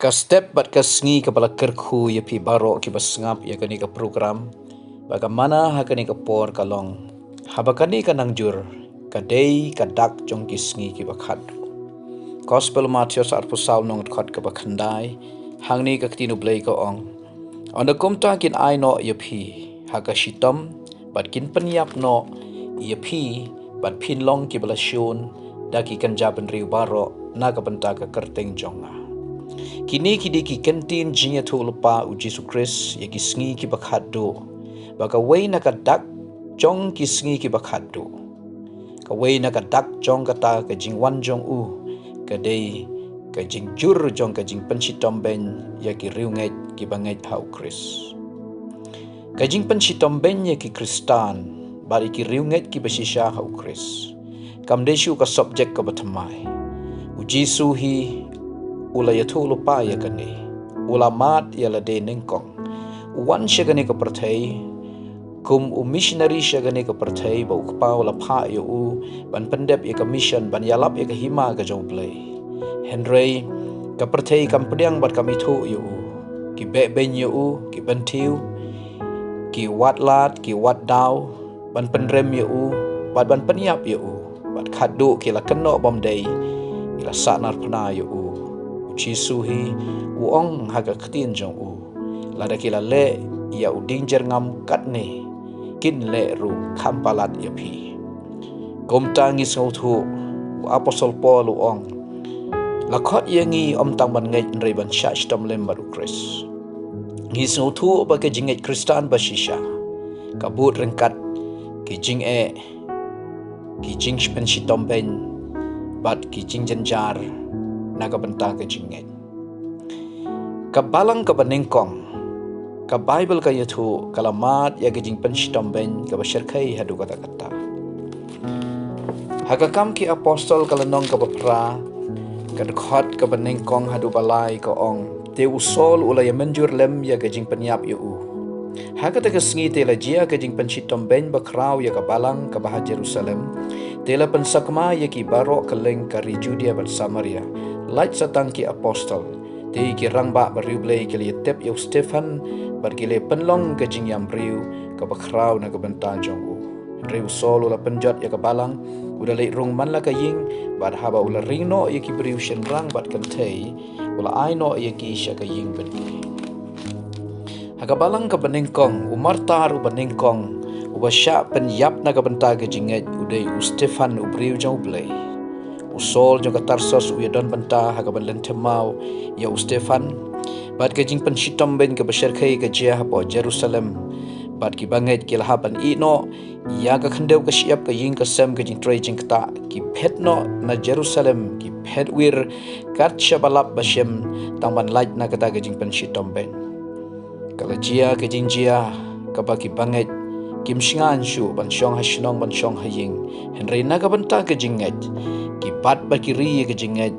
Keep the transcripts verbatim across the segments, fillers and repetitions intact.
Ka step bad ka sngi kaba la kyrkhu ïa phi baroh kiba sngap ïa kane ka program, ba ka mana ha kane ka por ka long, haba kane ka nang jur, ka dei ka dak jong ki sngi kiba khatduh. Gospel Mathaios arphew saw lynnong dkhot kaba khyndai, hangne ka ktien U Blei ka ong: Ynda kumta kin ai noh ïa phi ha ka shitom, bad kin pynïap noh ïa phi, bad phin long kiba la shun da ki kynja bynriew baroh na ka bynta ka kyrteng jong nga. Kine ki dei ki kyntien jingïathuhlypa U Jisu Khrist ïa ki sngi kiba khatduh, ba kawei na ka dak jong ki sngi kiba khatduh, kawei na ka dak jong kata ka jingwan jong u, ka dei ka jingjur jong ka jingpynshitom bein ïa ki riewngeit kiba ngeit ha U Khrist. Ka jingpynshitom bein ïa ki Khristan bad ïa ki riewngeit kiba shisha ha U Khrist, kam dei shuh ka subject kaba thymmai. U Jisu hi u la ïathuhlypa ïa kane, u la mad ïa lade nyngkong. U wan sha kane ka pyrthei kum u missionary sha kane ka pyrthei ba U Kpa u la phah ïa u ban pyndep ïa ka mission, ban ïalap ïa ka hima ka jong U Blei. Hynrei ka pyrthei kam pdiang bad kam ithuh ïa u. Ki beh bein ïa u, ki bynthiew, ki wad lad, ki wad daw ban pynrem ïa u bad ban pynïap ïa u, bad khatduh ki la kynnoh bym dei, ki la sahnarphna ïa u. U Jisu hi u ong ha ka ktien jong u: Lada ki la leh ïa u dieng jyrngam katne, kin leh ruh kham palat ïa phi. Kumta ngi sngewthuh, u apostol Paul u ong: La khot ïa ngi ym tang ban ngeit hynrei ban shah shitom lem bad U Khrist. Ngi sngewthuh ba ka jingngeit Khristan ba shisha ka bud ryngkat ki jingeh, ki jingpynshitom bein bad ki jingjynjar na ka bynta ka jingngeit. Ka balang kaba nyngkong, ka Baibl ka ïathuh, ka la mad ïa ka jingpynshitom bein kaba shyrkhei haduh katta katta. Ha ka Kam ki Apostol ka lynnong kaba phra, ka dkhot kaba nyngkong haduh ba lai ka ong: Te u Saul u la ïamynjur lem ïa ka jingpynïap ïa u. Ha kata ka sngi te la jia ka jingpynshitom bein bakhraw ïa ka balang kaba ha Jerusalem. Te la pynsakma ïa ki baroh kylleng ka ri Judia bad Samaria, lait sa tang ki apostol. Te ki rangbah bariewblei ki la ïatep ïa u Stephan, bad ki la pynlong ka jingïam briew kaba khraw na ka bynta jong u. Hynrei u Saul u la pynjot ïa ka balang, u da leit rung man la ka ïing, bad haba u la ring noh ïa ki briew shynrang bad kynthei, u la ai noh ïa ki sha ka ïing byndi. Ha ka balang kaba nyngkong, u martar uba nyngkong uba shah pynïap na ka bynta ka jingngeit u dei u Stephan, u briew jong U Blei. U Saul jong ka Tarsus u ïadon bynta ha kaba lynthem maw ïa u Stephan. Bad ka jingpynshitom bein kaba shyrkhei ka jia hapoh Jerusalem. Bad ki bangeit ki la hap ban ïeh noh ïa ka khyndew ka shyiap, ka ïing ka sem, ka jingtrei jingktah. Ki phet noh na Jerusalem, ki phet wir kat shaba lap ba shem, tang ban lait na kata ka jingpynshitom bein. Ka la jia ka jingjia kaba ki bangeit kim shngaiñ shuh ban shong ha shnong ban shong ha ïing. Hynrei na ka bynta ka jingngeit, ki bat bad ki ri ïa ka jingngeit,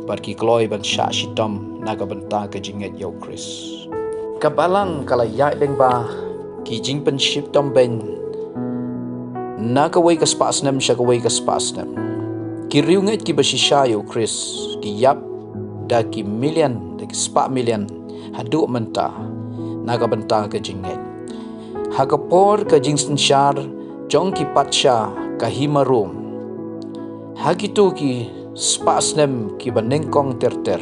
bad ki kloi ban shah shitom na ka bynta ka jingngeit ïa U Khrist. Ka balang ka la ïaid lyngba ki jingpynshitom bein na kawei ka spah snem sha kawei ka spah snem. Ki riewngeit kiba shisha ïa U Khrist ki ïap da ki million, da ki spah million haduh mynta na ka bynta ka jingngeit. Ha ka por ka jingsynshar jong ki patsha ka hima Rom, ha kito ki spah snem kiba nyngkong ter ter,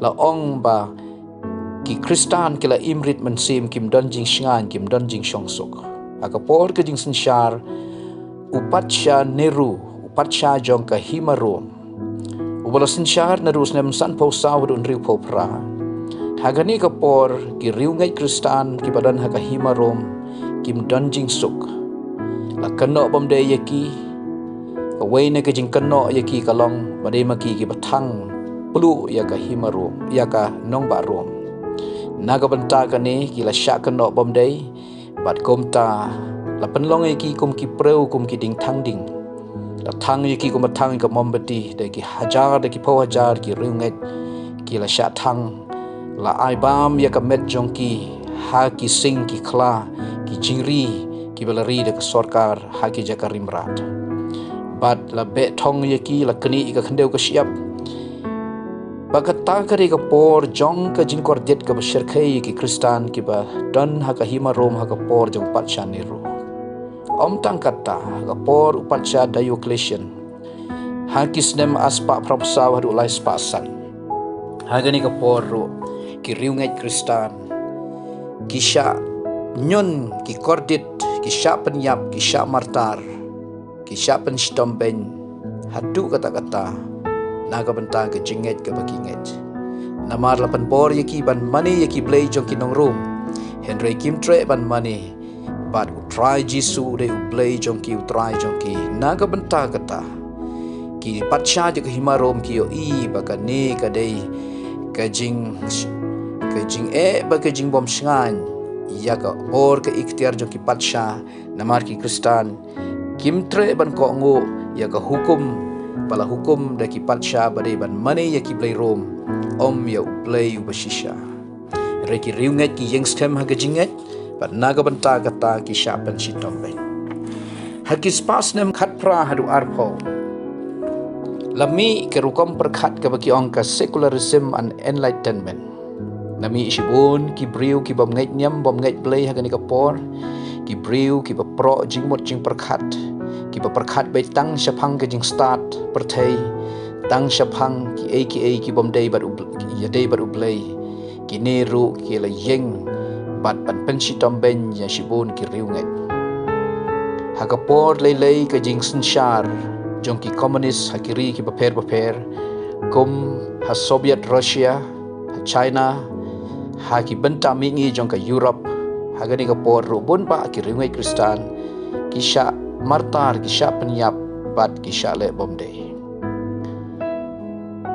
la ong ba ki Khristan ki la im rit mynsiem, kim don jingshngaiñ, kim don jingshongsuk. Ha ka por ka jingsynshar u patsha Nero, u patsha jong ka hima Rom, uba la synshar naduh u snem sanphew saw haduh hynriewphew phra. Ha kane ka por ki riewngeit Khristan kiba don ha ka hima Rom kim don jingsuk. La kynnoh bym dei ïa ki. Kawei na ka jingkynnoh ïa ki ka long ba dei ma ki kiba thang pluh ïa ka hima Rom, ïa ka nongbah Rom. Na ka bynta kane ki la shah kynnoh bym dei, bad kumta la pynlong ïa ki kum ki briew, kum ki dieng thang dieng. La thang ïa ki kumba thang ïa ka mombati, da ki hajar, da ki phew hajar ki riewngeit ki la shah thang. La ai bam ïa ka met jong ki ha ki sing ki khla, ki jingri kiba la ri da ka sorkar ha ki jaka ri mrad. Bad la beh thong ïa ki, la knieh ïa ka khyndew ka shyiap. Ba kata ka dei ka por jong ka jingkordit kaba shyrkhei ïa ki Khristan kiba don ha ka hima Rom ha ka por jong u patsha Nero. Ym tang kata, ha ka por u patsha Diocletian, ha ki snem ar spah phra phew saw haduh lai spah san, ha kane ka por ruh ki riewngeit Khristan ki shah ñion, ki kordit, ki shah pynïap, ki shah martar, ki shah pynshitom beiñ haduh katta katta na ka bynta ka jingngeit kaba ki ngeit. Namar la pynbor ïa ki ban mane ïa ki blei jong ki nong Rom, hynrei kim treh ban mane bad U Trai Jisu u dei U Blei jong ki, U Trai jong ki. Na ka bynta kata, ki patsha jong ka hima Rom ki ïohi ba kane ka dei ka jing, ka jingeh bad ka jingbym shngaiñ ïa ka bor ka iktiar jong ki patsha. Namar ki Khristan kim treh ban kohnguh ïa ka hukum ba la hukum da ki patsha ba dei ban mane ïa ki blei Rom, ym ïa U Blei uba shisha. Hynrei ki riewngeit ki ïeng skhem ha ka jingngeit, bad na ka bynta kata ki shah pynshitom beiñ. Ha ki spah snem khatphra haduh arphew, la mih ka rukom pyrkhat kaba ki ong ka secularism and enlightenment. La mih shibun ki briew ki bym ngeit niam, bym ngeit Blei ha kane ka por. Ki briew kiba proh jingmut jingpyrkhat, kiba pyrkhat beit tang shaphang ka jingstad pyrthei, tang shaphang kiei kiei ki bym dei bad U Bl-, ïadei bad U Blei. Kine ruh ki la ïeng bad ban pynshitom beiñ ïa shibun ki riewngeit. Ha ka por lei lei ka jingsynshar jong ki komunis ha ki ri kiba pher bapher, kum ha Soviet Russia, ha China, ha ki bynta mihngi jong ka Europe, ha kane ka por ruh bun bah ki riewngeit Khristan ki shah martar, ki shah pynïap bad ki shah leh bym dei.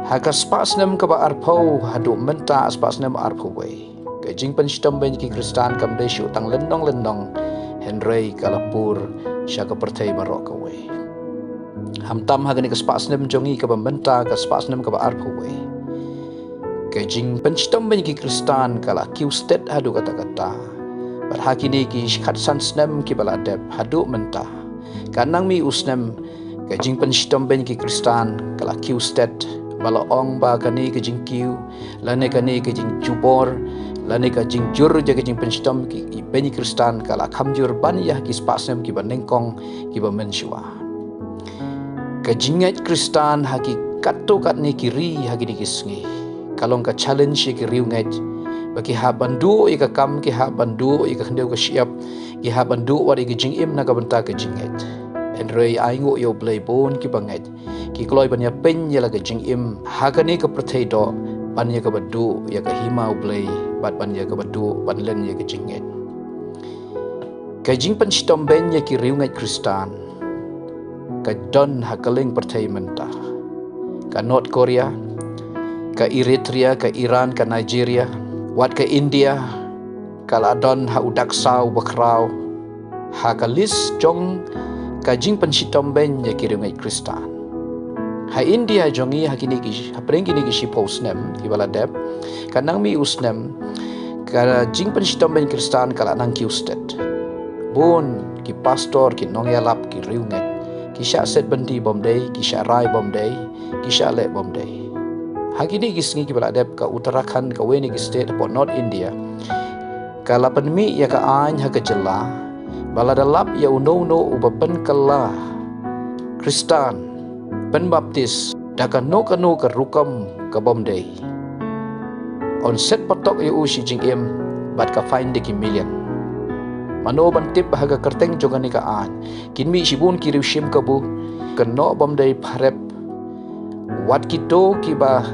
Ha ka spah snem kaba arphew haduh mynta spah snem arphew wei, ka jingpynshitom beiñ ki Khristan kam dei shuh tang lynnong lynnong, hynrei ka la pur sha ka pyrthei baroh kawei. Khamtam ha kane ka spah snem jong ngi kaba mynta, ka spah snem kaba arphew wei, ka jingpynshitom beiñ ki Khristan ka la kiew stet haduh katta katta. Bad ha kine ki khatsan snem kiba la dep haduh mynta, ka nang mih u snem, ka jingpynshitom beiñ ki Khristan ka la kiew stet. Ba la ong ba kane ka jingkiew, lane kane ka jingjubor, lane ka jingjur ïa ka jingpynshitom ki, ki beiñ ki Khristan ka la kham jur ban ïa ki spah snem kiba nyngkong, kiba mynshuwa. Ka jingngeit Khristan ha ki katto katne ki ri ha kine ki sngi ka long ka challenge ïa ki riewngeit, ba ki hap ban duh ïa ka kam, ki hap ban duh ïa ka khyndew ka shyiap, ki hap ban duh wat ïa ka jingim na ka bynta ka jingngeit. Hynrei ainguh ïa U Blei, bun kiba ngeit ki kloi ban ïapeiñ ïa la ka jingim ha kane ka pyrthei doh ban ïa kaba duh ïa ka hima U Blei, bad ban ïa kaba duh ban len ïa ka jingngeit. Ka jingpynshitom beiñ ïa ki riewngeit Khristan ka don ha kylleng pyrthei mynta. Ka North Korea, ka Eritrea, ka Iran, ka Nigeria, wat ka India, ka la don ha u dak saw bakhraw ha ka list jong ka jingpynshitom beiñ ïa ki riewngeit Khristan. Ha India jong ngi ha kine ki, hapdeng kine ki shiphew snem kiba la dep, ka nang mih u snem, ka jingpynshitom beiñ Khristan ka la nang kiew stet. Bun ki pastor, ki nongïalap, ki riewngeit ki shah set byndi bym dei, ki shah rai bym dei, ki shah leh bym dei. Ha kine ki sngi kiba la dep ka Uttarakhand, kawei na ki state hapoh North India, ka la pynmih ïa ka aiñ ha ka jylla ba lada lap ïa uno uno uba pynkylla Khristan, pynbaptis da kano kano ka rukom ka bym dei, yn set patok ïa u shi jingim bad ka fine da ki million. Mano ban tip ha ka kyrteng jong kane ka aiñ, kin mih shibun ki riew shim kabu, kynnoh bym dei, pharep, wat kito kiba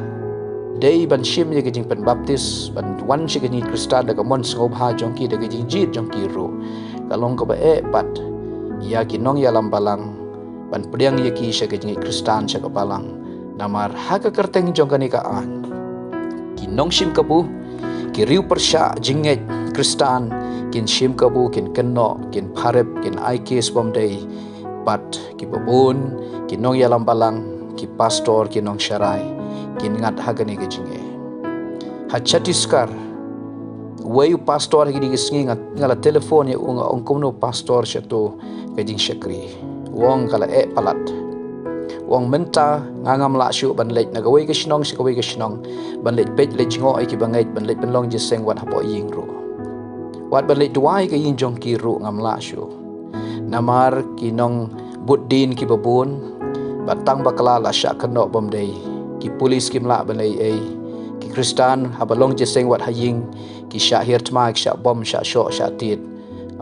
dei ban shim ïa ka jingpynbaptis, ban wan sha ka jingngeit Khristan da ka mon sngewbha jong ki, da ka jingjied jong ki ruh, ka long kaba eh pat ïa ki nongïalam balang ban pdiang ïa ki sha ka jingngeit Khristan sha ka balang. Namar ha ka kyrteng jong kane ka aiñ, ki nongshim kabu, ki riew pyrshah jingngeit Khristan, kin shim kabu, kin kynnoh, kin pharep, kin ai case bym dei, bad kiba bun ki nongïalam balang, ki pastor, ki nongsharai, kin ngat ha kane ka jingeh. Ha Chhattisgarh, uwei u pastor ha kine ki sngi nga, nga la telephone ïa u, nga ong kumno pastor shato ka jingshakri. U ong ka la eh palat. U ong mynta nga ngam lah shuh ban leit na kawei ka shnong sha kawei ka shnong, ban leit peit leit jngoh ïa ki bangeit, ban leit pynlong jingïaseng wat hapoh ïing ruh. Wat ban leit duwai ka ïing jong ki ruh ngam lah shuh. Namar ki nongbud dien kiba bun, ba tang bakla la shah kynnoh bym dei. Ki pulit kim lah ban leh ei ei. Ki Khristan haba long jingïaseng wat ha ïing, ki shah hiar thma, ki shah bom, shah shoh, shah tied.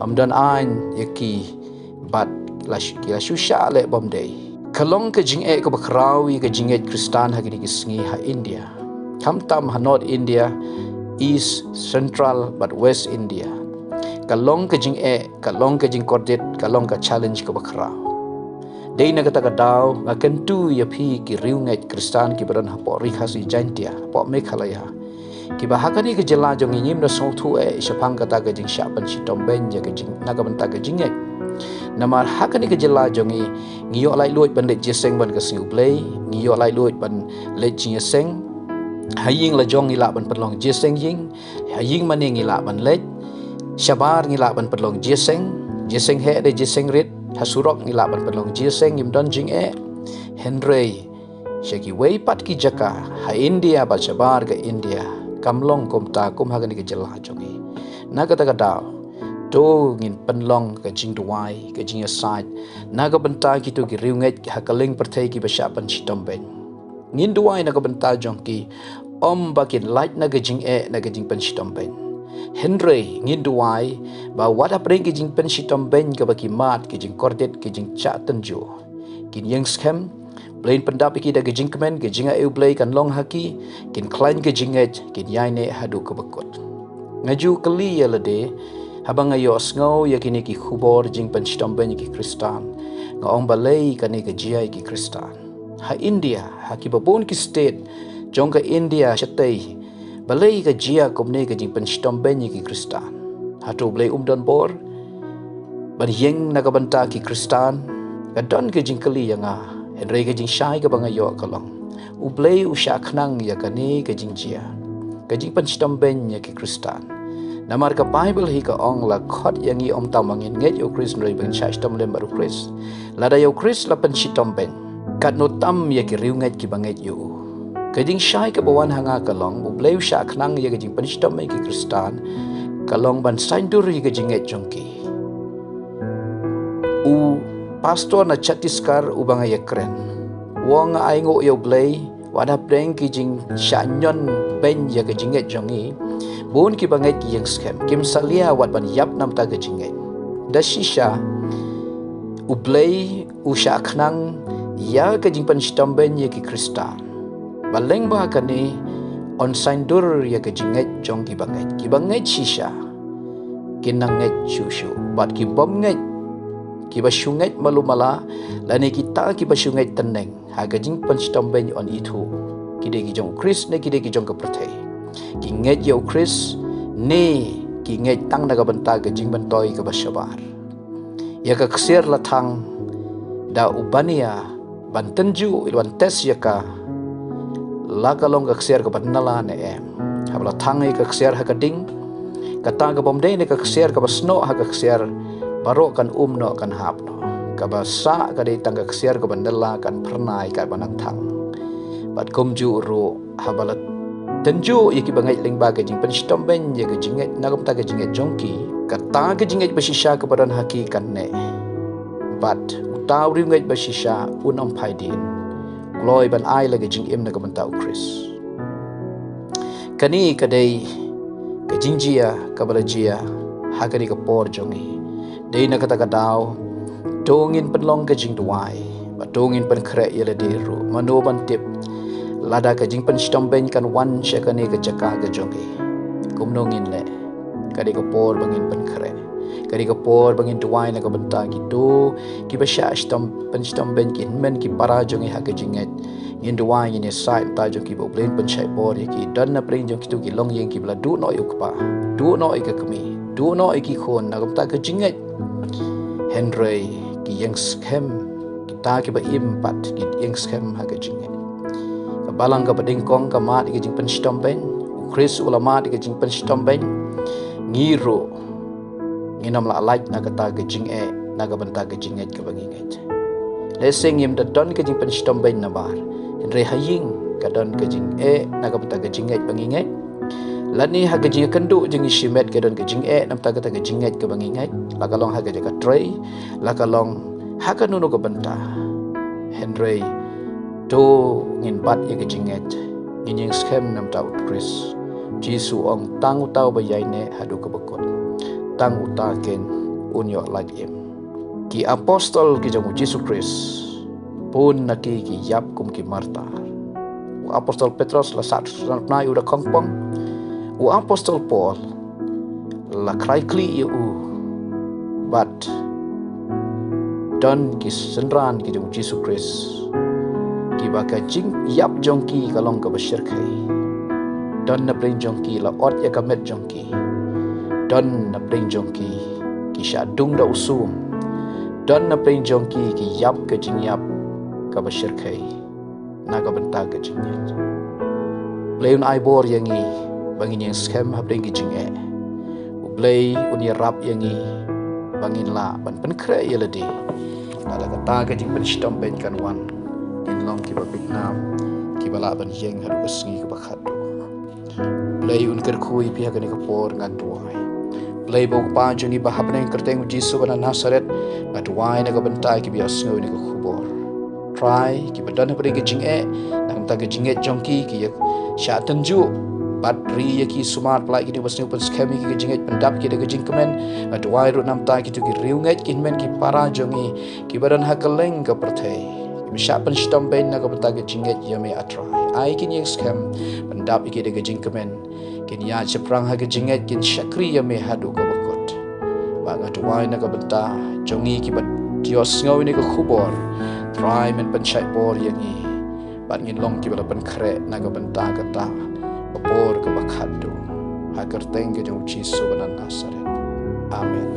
Ym don aiñ ïa ki, bad la shu, ki la shu shah leh bym dei. Ka long ka jingeh kaba khraw ïa ka jingngeit Khristan ha kine ki sngi ha India. Khamtam ha North India, East, Central bad West India. Ka long ka jingeh, ka long ka jingkordit, ka long ka challenge kaba khraw. Dei na kata ka daw nga kyntu ïa phi ki riewngeit Khristan kiba don hapoh Ri Khasi Jaintia, hapoh Meghalaya, kiba ha kane ka jylla jong ngi ngim da sngewthuh eh shaphang kata ka jingshah pynshitom bein ïa ka jing, na ka bynta ka jingngeit. Namar ha kane ka jylla jong ngi, ngi ïoh laitluid ban leit jingïaseng bad ka sngi U Blei, ngi ïoh laitluid ban leit jingïaseng. Ha ïing la jong ngi lah ban pynlong jingïaseng ïing, ha ïing mane ngi lah ban leit. Shabar ngi lah ban pynlong jingïaseng, jingïaseng heh de jingïaseng rit. Ha surok ngi lah ban pynlong jingïaseng, ngim don jingeh. Hynrei sha kiwei pat ki jaka ha India bad shabar ka India, kam long kumta kum ha kane ka jylla jong ngi. Na kata ka daw, to ngin pynlong ka jingduwai, ka jingïasaid na ka bynta kito ki riewngeit ha ka lyngpyrthei kiba shah pynshitom bein. Ngin duwai na ka bynta jong ki, ym ba kin lait na ka jingeh, na ka jingpynshitom bein. Hynrei ngin duwai ba wat hapdeng ki jingpynshitom bein kaba ki mad, ki jingkordit, ki jingshah tynjuh, kin ïeng skhem. Blei un pyndap ïa ki da ka jingkmen, ka jingai U Blei kan long ha ki, kin khlaiñ ka jingngeit, kin ïaineh haduh kaba kut. Nga ju kylli ïa lade, haba nga ïohsngew ïa kine ki khubor jingpynshitom bein ïa ki Khristan, nga ong balei kane ka jia ïa ki Khristan. Ha India, ha kiba bun ki state jong ka India shatei, balei ka jia kumne ka jingpynshitom bein ïa ki Khristan. Hato U Blei um don bor ban ïeng na ka bynta ki Khristan? Ka don ka jingkylli ïa nga, hynrei ka jingshai kaba nga ïoh ka long, U Blei u shah khnang ïa kane ka jingjia, ka jingpynshitom bein ïa ki Khristan. Namar ka Baibl hi ka ong, la khot ïa ngi ym tang ba ngin ngeit ïa U Khrist, hynrei ba ngin shah shitom lem bad U Khrist. Lada ïa U Khrist la pynshitom bein, katno tam ïa ki riewngeit kiba ngeit ïa u. Ka jingshai kaba wan ha nga ka long, U Blei u shah khnang ïa ka jingpynshitom bein ïa ki Khristan, ka long ban saiñdur ïa ka jingngeit jong ki. U pastor na Chhattisgarh uba nga ïakren, u ong, nga ainguh ïa U Blei, wat hapdeng ki jingshah ñion bein ïa ka jingngeit jong ngi, bun kiba ngeit ki ïeng skhem, kim salia wat ban ïap namar ka jingngeit. Da shisha U Blei u shah khnang ïa ka jingpynshitom bein ïa ki Khristan. Bad lyngba kane un saiñdur ïa ka jingngeit jong kiba ngeit. Kiba ngeit shisha kin nang ngeit shuh shuh, bad ki bym ngeit, kiba shu ngeit malu mala, lane kita kiba shu ngeit tyneng, ha ka jingpynshitom bein un ithuh ki dei ki jong U Khrist ne ki dei ki jong ka pyrthei. Ki ngeit ïa U Khrist ne ki ngeit tang na ka bynta ka jingmyntoi kaba shabar. Ïa ka ksiar la thang da u bania ban tynjuh, ban test ïa ka, la ka long ka ksiar kaba nylla ne em. Haba la thang ïa ka ksiar ha ka ding, kata ka bym dei ne ka ksiar kaba snoh ha ka ksiar baroh kan um noh, kan hap noh. Kaba sah ka dei tang ka ksiar kaba nylla, kan phyrnai, kaba nang thang. Bad kumjuh ruh, haba la tynjuh ïa kiba ngeit lyngba ka jingpynshitom bein ïa ka jingngeit, na ka bynta ka jingngeit jong ki, kata ka jingngeit ba shisha kaba don ha ki kan neh. Bad uta u riewngeit ba shisha un ym phai dien, kloi ban ai la ka jingim na ka bynta U Khrist. Kane ka dei ka jingjia kaba la jia ha kane ka por jong ngi. Dei na kata ka daw, to ngin pynlong ka jingduwai, bad to ngin pynkhreh ïa lade ruh. Mano ban tip, lada ka jingpynshitom bein kan wan sha kane ka jaka ka jong ngi. Kumno ngin leh? Ka dei ka por ba ngin pynkhreh. Ka dei ka por ba ngin duwai na ka bynta kito kiba shah shitom, pynshitom bein, ki hynmen ki para jong ngi ha ka jingngeit. Ngin duwai, ngin ïasaid bynta jong ki ba U Blei un pynshai bor ïa ki. Don na pdeng jong kito ki longïing kiba la duh noh ïa u kpa, duh noh ïa ka kmie, duh noh ïa ki khun na ka bynta ka jingngeit. Hynrei ki ïeng skhem, kita kiba im pat ki ïeng skhem ha ka jingngeit. Ka balang kaba nyngkong ka mad ïa ka jingpynshitom bein, U Khrist u la mad ïa ka jingpynshitom bein. Ngi ruh ngin ym lah lait na kata ka jingeh na ka bynta ka jingngeit kaba ngi ngeit. Lehse ngim da don ka jingpynshitom beiñ nabar, hynrei ha ïing ka don ka jingeh na ka bynta ka jingngeit ba ngi ngeit. Lane ha ka jingkynduh jong ngi shimet ka don ka jingeh na ka bynta ka jingngeit kaba ngi ngeit, la ka long ha ka jaka trei, la ka long ha kano kano ka bynta. Hynrei to ngin bat ïa ka jingngeit, ngin ïeng skhem na ka bynta U Khrist. Jisu u ong, tang uta uba ïaineh haduh kaba kut, tang uta keiñ un ïoh lait im. Ki apostol ki jong U Jisu Khrist, bun na ki ki ïap kum ki martar. U apostol Petros la sah sngewthuh ïa u da khongpong. U apostol Paul la khrai khlieh ïa u. Bad don ki synran ki jong U Jisu Khrist, kiba ka jingïap jong ki ka long kaba shyrkhei. Don na pdeng jong ki la ot ïa ka met jong ki. Don na pdeng jong ki ki shah dung da u sum. Don na pdeng jong ki ki ïap ka jingïap kaba shyrkhei na ka bynta ka jingngeit. Blei un ai bor ïa ngi ba ngin ïeng skhem hapdeng ki jingeh. U Blei un ïarap ïa ngi ba ngin lah ban pynkhreh ïa lade. Lada kata ka jingpynshitom beiñ kan wan, ngin long kiba bit nam, kiba lah ban ïeng haduh ka sngi kaba khatduh. Blei un kyrkhu ïa phi ha kane ka por, ngan duwai. Blei ba u Kpa jong ngi ba ha bneng, kyrteng U Jisu ba na Nasaret, nga duwai na ka bynta kiba ïohsngew ïa ka khubor. Trai, kiba don hapdeng ka jingeh na ka bynta ka jingngeit jong ki, ki ïa shah tynjuh bad ri ïa ki, sumar pynlait ïa ki, ba sniew pynskhem ïa ki ka jingngeit, pyndap ïa ki da ka jingkmen. Nga duwai ruh na ka bynta kito ki riewngeit, ki hynmen ki para jong ngi kiba don ha kylleng ka pyrthei, kiba shah pynshitom beiñ na ka bynta ka jingngeit ïa me, A Trai. Ai kin ïeng skhem, pyndap ïa ki da ka jingkmen, kin ïaid shaphrang ha ka jingngeit, kin shakri ïa me haduh kaba kut. Bad nga duwai na ka bynta jong ngi kiba ïohsngew ïa kane ka khubor, Trai, men pynshait bor ïa ngi bad ngin long kiba la pynkhreh na ka bynta kata ka por kaba khatduh. Ha ka kyrteng ka jong U Jisu ba na Nasaret. Amen.